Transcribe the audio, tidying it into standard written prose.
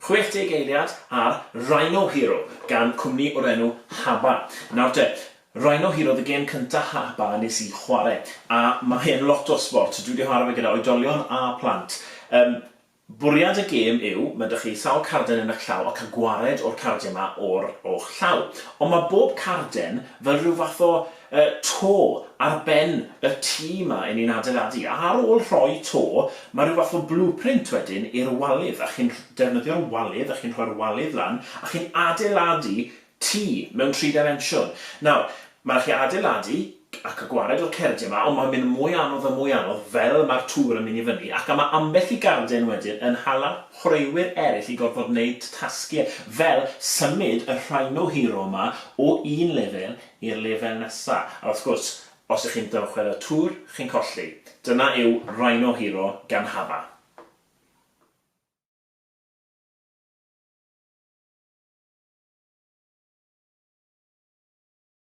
60 eiliad ar Rhino Hero gan cwmni o'r enw Haba. Nawr te, Rhino Hero oedd y gêm cynta Haba nes i chwarae, a mae e'n lot o sbort, dwi wedi chwarae fe gyda oedolion a plant. Yym, Bwriad y gêm yw, mae 'da chi sawl carden yn eich llaw a cael gwared o'r cardiau 'ma o'r o'ch llaw. Ond mae bob carden fel rhyw fath o yy to ar ben y tŷ 'ma 'yn ni'n adeiladu. A ar ôl rhoi to, mae rhyw fath o blueprint wedyn i'r walydd, a chi'n defnyddio'r walydd a chi'n rhoi'r walydd lan a chi'n adeiladu tŷ mewn tridimensiwn. Nawr, mae rhaid chi adeiladu ac y gwared o'r cerdiau 'ma, ond mae'n mynd mwy anodd a mwy anodd fel mae'r tŵr yn mynd i fyny, ac a mae ambell i garden wedyn yn hala chwaraewyr eraill i gorfod wneud tasgiau, fel symud y Rhino Hero 'ma o un lefel i'r lefel nesa. A wrth gwrs, os ych chi'n dymchwel y tŵr, chi'n colli. Dyna yw Rhino Hero gan Haba.